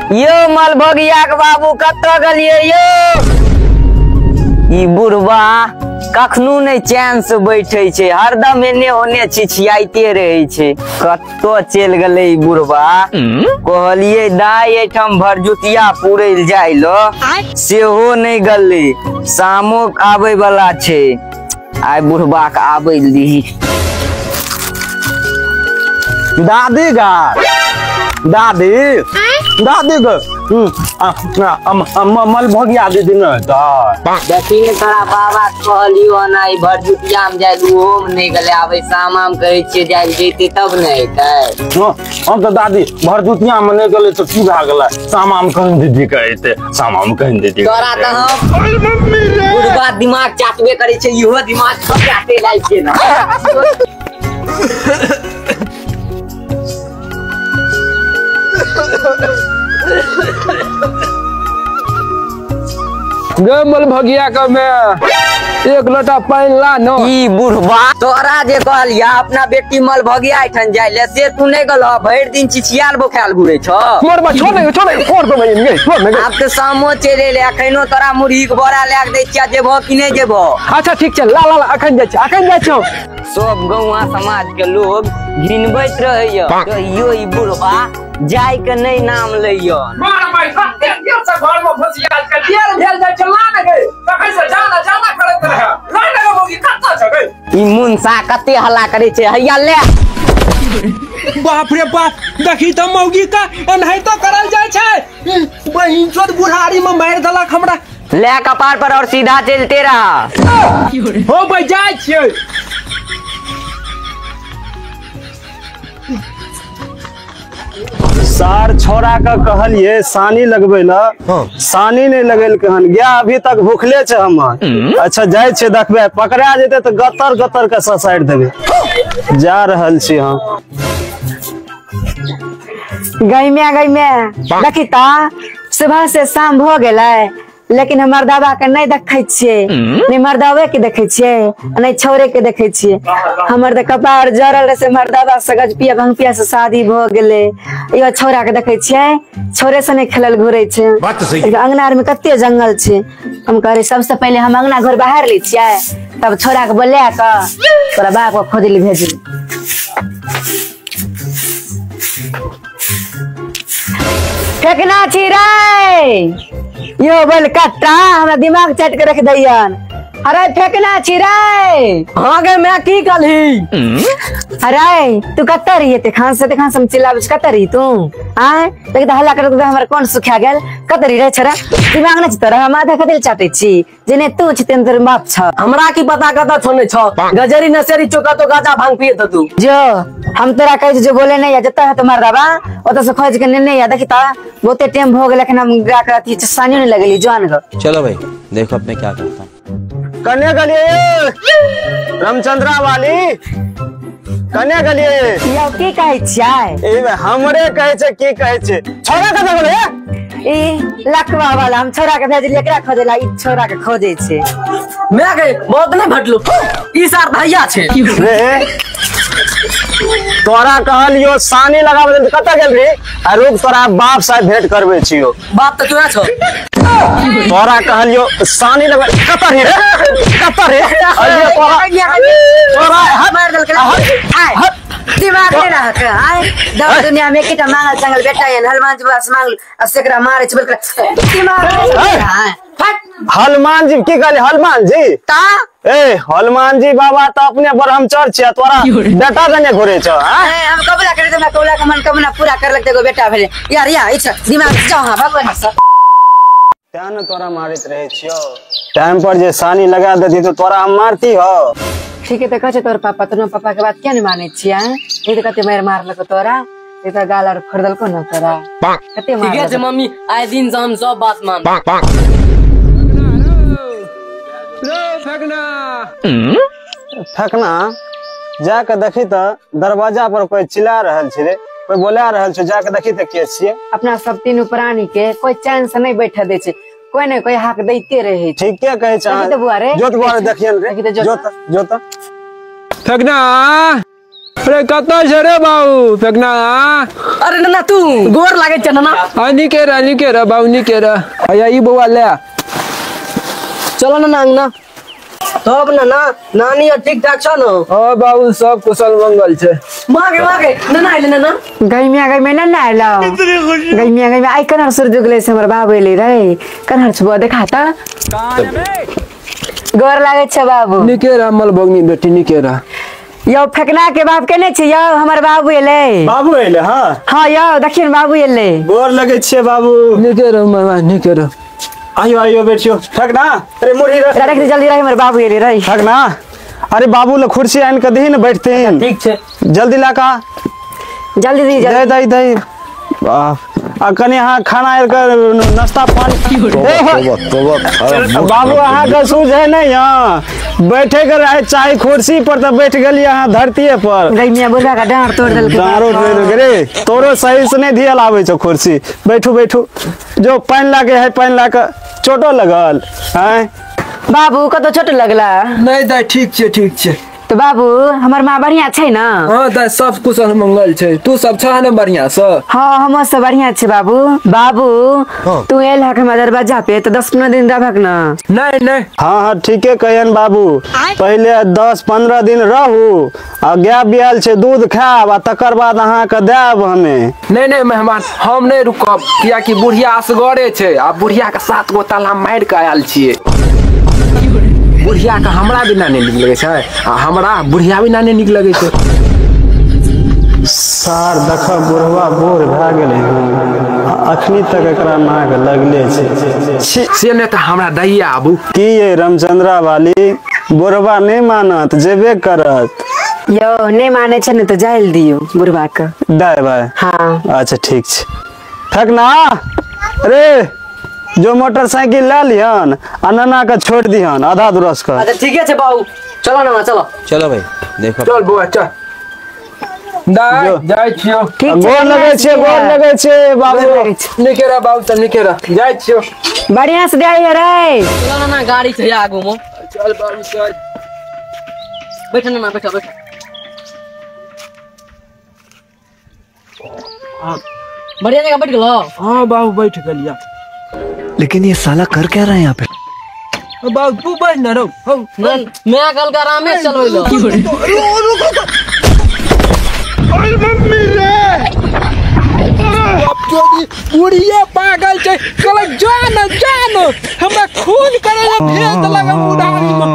यो मलभगिया के बाबू कतऽ गेलियै यो? ई बुढ़बा कखनो नहि चैन से बैठे छै, हरदम एने ओने छिछियाइते रहे छै। कतऽ चलि गेलै ई बुढ़बा? कहलियै दाइ एहिठाम भरजुतिया पुरै लए जाय ल, सेहो नहि गेलै। शामो आबै वाला छै, आइ बुढ़बा के आबै दीही। दादी गा दादी दादी ग मलभगिया दीदी न देखी ने तोरा बाबा कहलियो हन आई भरजुतिया में जाय, ओहो में नहीं गेलै। आबै शामा में कहै छियै जाय जैते तब ने एतै। हम तऽ दादी भरजुतिया में नहीं गेलै तऽ की भए गेलै, शामा में कहीं दीदी के एतै, शामा में कहीं दीदी। तोरा तऽ हम बुढ़बा दिमाग चाटबे करै छै, इहो दिमाग चाटे जाइ छै ना। गे मलभगिया के में एक लोटा पानि ला न। ई बुढ़बा तोरा जे कहलिया अपना बेटी मलभगिया एठन जाय ले, से तू नहीं गेलह, भरि दिन छिछियाल बोखायल घुरै छ। मोर बा छोड़ ने छोड़ ने छोड़ दो भाई गे छोड़ ने। आब तऽ शामो चलि एलै, अखनो तोरा मुरही के बोरा लए के दै छियै, जेबहो कि नहि जेबहो? अच्छा ठीक छै, ला ला ला अखन जाइ छी, अखन जाइ छौ। सब गौवा समाज के लोग घिनबैत रहैया, कहियो ई बुढ़बा जाय के नहीं नाम लैया। ई मुनसा कते हल्ला करे छै, हैया ले। बाप रे बाप, देखी त मौगी का एनाहितो करल जाय छै। बहिन चोद बुढ़ारी में मारि देलक हमरा। ले कपार पर और सीधा चलते रहा। हो भाई जाय छियै। सार छोरा के कहलिए सानी लगबै ल, सानी नहीं लगेलकै हन, गया अभी तक भूखले छै हमर। अच्छा जाइ छै देखबै, पकड़ा जेतै तऽ गतर गतर के ससारि देबै। जा रहल छी हम। गैम्या गैम्या देखी त सुबह से शाम भ गेलै, लेकिन हमर दादा के नहीं देखे छियै, नहीं मर्दावे के देखे छियै, नहीं छौरे के देखे छियै। हमर तऽ कपार जरल रहे से मर्दावा से गजपिया भंगपिया से शादी भ गेलै। इहो छौरा के देखे छियै, छौरे से नहीं खेलल घुरै छै। अंगना में कते जंगल छै। हम कहै सबसे पहिले हम अंगना घर बाहर लै छियै, तब छौरा के बोला के तोरा बाप के खोजै लए भेजली। फेकना छी रे यो बोल कट्टा, हमरा दिमाग चाट के रख दैयन। अरे फेकना छी रे। हाँ गे मैं की कहली? अरे तू कतऽ रही तेखान से? तेखान से हम चिल्लाबै छी, कतऽ रही तू? आय देख हल्ला करत हमर कोन सुखा गेल। कतऽ रही रे छोरा? दिमाग नहि छै तोरा? हम आधा कथी चाटै छी, जेने तू छी तेने तोर बाप छ। हमरा की पता कतऽ छौ नहि छौ, गजरी नसेरी चोका तो गाजा भांग पिए त तू। जो हम तोरा कहै छी जो बोले नहीं, जतऽ है तुम्हार दाबा ओतऽ से खोज के नेने आ। देखी त बहुते टाइम भ गेल, अखन हम गा के अथी सानियो नहीं लगेली जवान के। चलो भाई देखो अब मैं क्या करता हूं। कने गेलिए रामचंद्रा वाली, कने गेलिए? यौ की कहै छियै? ए हमरे कहै छै की कहै छै? छोरा कतऽ गेलै? ई लकवा वाला हम छोरा के भेजलियै एकरा खोजै ला, ई छोरा के खोजै छै। मैं के बहुत नहीं भटलू, ई सार भैया छै रे। तोरा कहलियो सानी लगाबै लेल, कतऽ गेल रे? आ रुक तोरा बाप से भेंट करबै छियो। बाप तऽ तोरा छौ। तोरा कहलियो सानी लगबै, कतऽ रे कतऽ रे? अरे तोरा तोरा हाथ मार देलकै। आय दिमाग नहीं रहक। आय दस दुनिया में एकटा मांगल चंगल बेटा एहन हनुमान जी बस मांगल आ सेकरा मारे छै बोलकर दिमाग नहीं। हनुमान जी की कहली? हनुमान जी ता ए हनुमान जी बाबा त अपने ब्रह्मचर्य छै, तोरा बेटा दने घुरे छ। हम कबूला करे त कबूला के मन कबूला पूरा कर लगते एगो बेटा भेले। यार या इच्छा दिमाग जाओ। हां भगवान से तें न तोरा मारैत रहे छियो। टाइम पर जे सानी लगा देती तो तोरा हम मारती हो। ठीक है त कहै छै तोर पापा, तोर पापा के बात किया नहीं मानै छियै? ई त कते मार मारलको तोरा, ई त गाल आर फोड़ देलको न तोरा, कते मार। ठीक है मम्मी, आइ दिन से हम सब बात मान। फेकना फेकना जाके देखी त दरवाजा पर कोई चिल्ला रहल छै रे, कोई बोला रहल छै, जाके देखी त के छियै। अपना सब तीनू प्राणी के कोई चैन से नहीं बैठे दै छै, कोई ने कोई हाक दैते रहे। ठीके कहै छै। देखी त बुआ रे, जोत बुआ रे, देखियन रे, जोत जोत। फेकना अरे कतऽ छै रे बाबू फेकना? अरे नन्ना तू गोर लागै छै नन्ना। हाँ निके रह निके रह बाबू निके रह। अया ई बौआ ले चलो नन्ना अंगना। तब नन्ना नानी और ठीक ठाक छ न? हाँ बाबू सब कुशल मंगल छै। माँ गे नन्ना आइले नन्ना। गई में नन्ना आइलो। गई में आई कन्हर सूरज उगले से हमर बाबू एले रे। कन्हर छुआ देखा त गोर लागै छै बाबू। निके रह मल भगनी बेटी निके रह। यो फेकना के बाप केने छै यो हमर बाबू एले। बाबू एले? हां हां यो देखिन बाबू एले। गोर लगै छै बाबू। निके रह मामा निके रह। आयो आयो बेटियो फेकना। अरे मुरही रख रख जल्दी रह हमर बाबू एले रे। फेकना अरे बाबू ल कुर्सी आन के दही न बैठते हैं। ठीक छै जल्दी ला का जल्दी दी जल्दी दे दे बाप। आ कनी अहाँ खाना आर के नाश्ता पानी। तोबा बाबू अहाँ के सूझ है नहीं? यहाँ बैठे के रहे चाहे कुर्सी पर तो बैठ गेलिए अहाँ धरतीये पर। गई मियां बुढ़ा का डांर तोड़ देलकै। डांरो तोड़ रे तोरो सही से नहीं दियल आबै छौ कुर्सी। बैठू बैठू जो पानि लागे है पानि ला के चोटो लगल हैं बाबू? कतो चोट लगला? नहीं दाई ठीक छै ठीक छै। तो बाबू हमर माँ बढ़िया छै ना? हाँ दाई सब कुशल मंगल छै। तू सब छह ने बढ़िया से? हाँ हम सब बढ़िया छै बाबू। बाबू तू एल हक हमर दरवाजा पे तो 10-15 दिन रहबक ना? नहीं नहीं। हाँ हाँ ठीके कहन बाबू। पहले 10-15 दिन रहू आ गाय बियाल छै दूध खायब आ तकर बाद अहाँ के देब हमें। नहीं नहीं मेहमान हम नहीं रुकब कियाकि बुढ़िया असगरे छै आ बुढ़िया के 7 गो ताला मारि के आयल छियै। बुढ़िया के हमरा बिना नहीं निक लगे छै आ हमरा बुढ़िया बिना नहीं निक लगे छै। सार देख बुढ़वा बूढ़ भए गेलै अखनी तक एकरा नाक लगले छै। से नहीं तऽ हमरा दैया आबू। की ये रामचंद्रा वाली बुढ़वा नहीं मानत जेबे करत। यो नहीं माने छै ने तो जाइल दियो बुढ़वा के। दाय भाई। हाँ अच्छा ठीक छै। ठकना अरे जो मोटरसाइकिल ला लिहन आ नन्ना के छोड़ दिहन आधा दूरस के। अच्छा ठीक है बाबू चलो नन्ना चलो। चलो भाई देखो चल बौआ चल। दाय जाय छियो। गोर लगै छै गोर लगै छै बाबू। निके रह बाबू चल निके रह जाय छियो। बढ़िया से जाय रे। चलो नन्ना गाड़ी छै आगू में। चल बाबू चल बैठ नन्ना बैठ बैठ। हां बढ़िया जगह बैठ गेलो? हां बाबू बैठ गेलिया। लेकिन ये साला कर क्या रहा है यहाँ पे? बाबू तू बैठ ना रहो। मैं कल का आराम से चलबैलो। अरे मम्मी रे बुढ़िया पागल छै कहलक जान जान हमरा खून करे ला भेज देलक उड़ारी में।